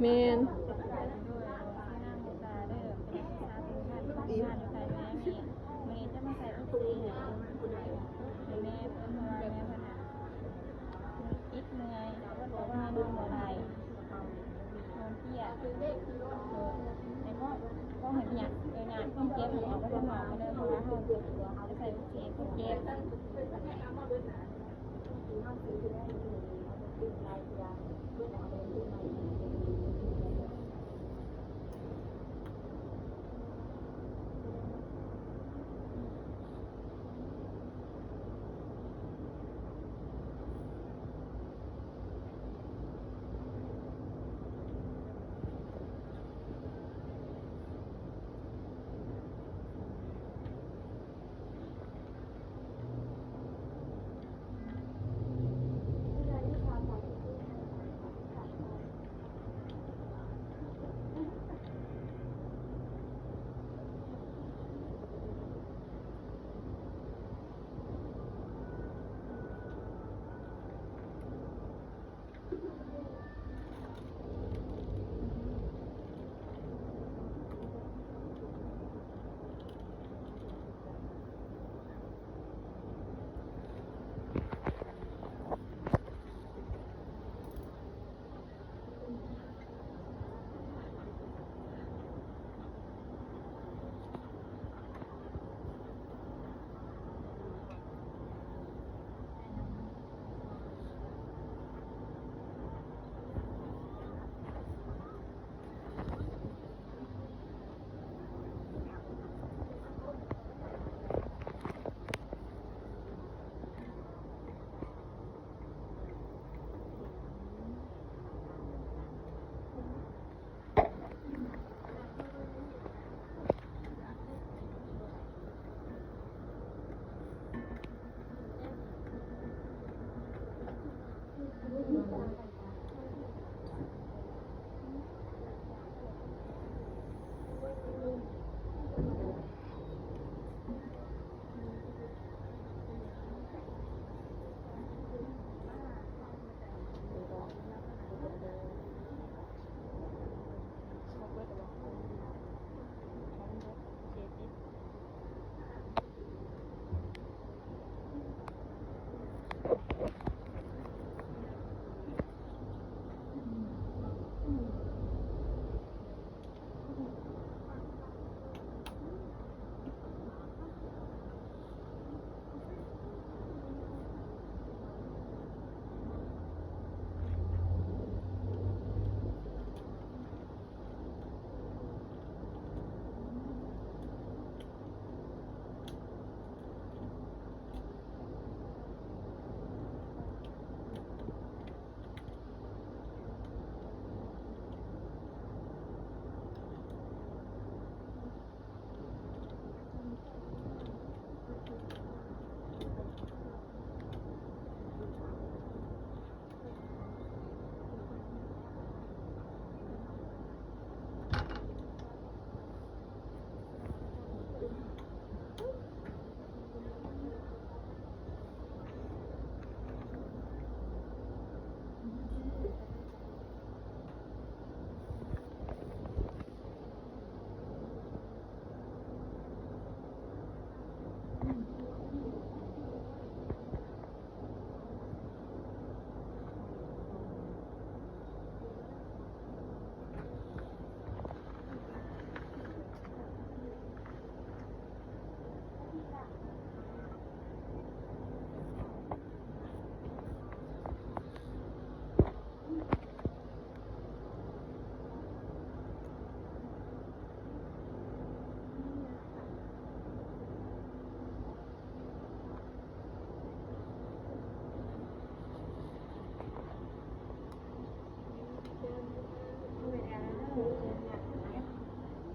ແມ່ນ ໂດຍ ໂດຍ ຊື່ນາງມຸກດາເດີ ເປັນນັກສຶກສາໂທ ທາງດ້ານການແພດ ມື້ນີ້ຈະມາໃສ່ອົກຊີໃຫ້ແມ່ເພິ່ນ ເພາະວ່າແມ່ເພິ່ນນະ ອິດເມື່ອຍ ນອນບໍ່ໄດ້ ນອນເພຍ ແລ້ວກໍ ກໍໃຫ້ຍາດ ຍາດຄວາມເຈັບໃຫ້ອອກໄປທາງນອກເດີ ເພາະວ່າເຮົາຈະໃສ່ອົກຊີໃຫ້ຄົນເຈັບ.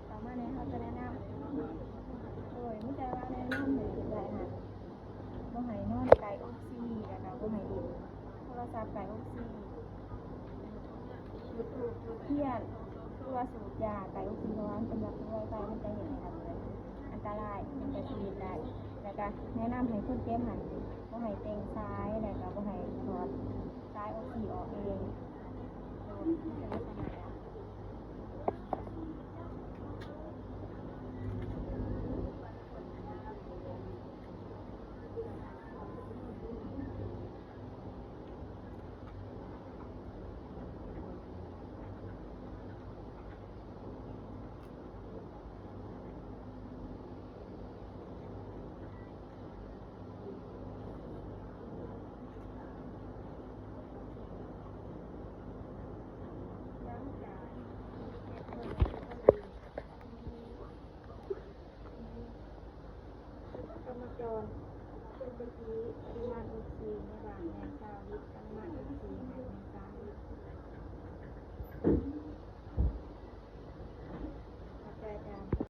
ຕໍ່ມານີ້ເຮົາຈະແນະນຳ ໂດຍ ມີແຕ່ວ່າແນະນຳໃຫ້ເຮັດໄດ້ຫັ້ນ ບໍ່ໃຫ້ນອນໃກ້ອົກຊີ ແລ້ວກໍບໍ່ໃຫ້ຫຼິ້ນໂທລະສັບໃກ້ອົກຊີ ຈູດທູບຈູດທຽນ ຫຼືວ່າສູບຢາໃກ້ອົກຊີ ເພາະວ່າມັນເປັນວັດຖຸໄວໄຟ ມັນຈະເຮັດໃຫ້ອັນ ອັນຕະລາຍ ມັນຈະຊີວິດໄດ້ ແລ້ວກໍແນະນຳໃຫ້ຄົນເຈັບຫັ້ນ ບໍ່ໃຫ້ເຕັງສາຍ ແລ້ວກໍບໍ່ໃຫ້ຖອດສາຍອົກຊີອອກເອງ ໂດຍ ມັນເປັນລັກສະນະແບບ ເສດຖະກິດ, ປະລິມານອົກຊີໃນບ້ານແມ່ນຊາວລິດ, ປະລິມານອົກຊີໃນ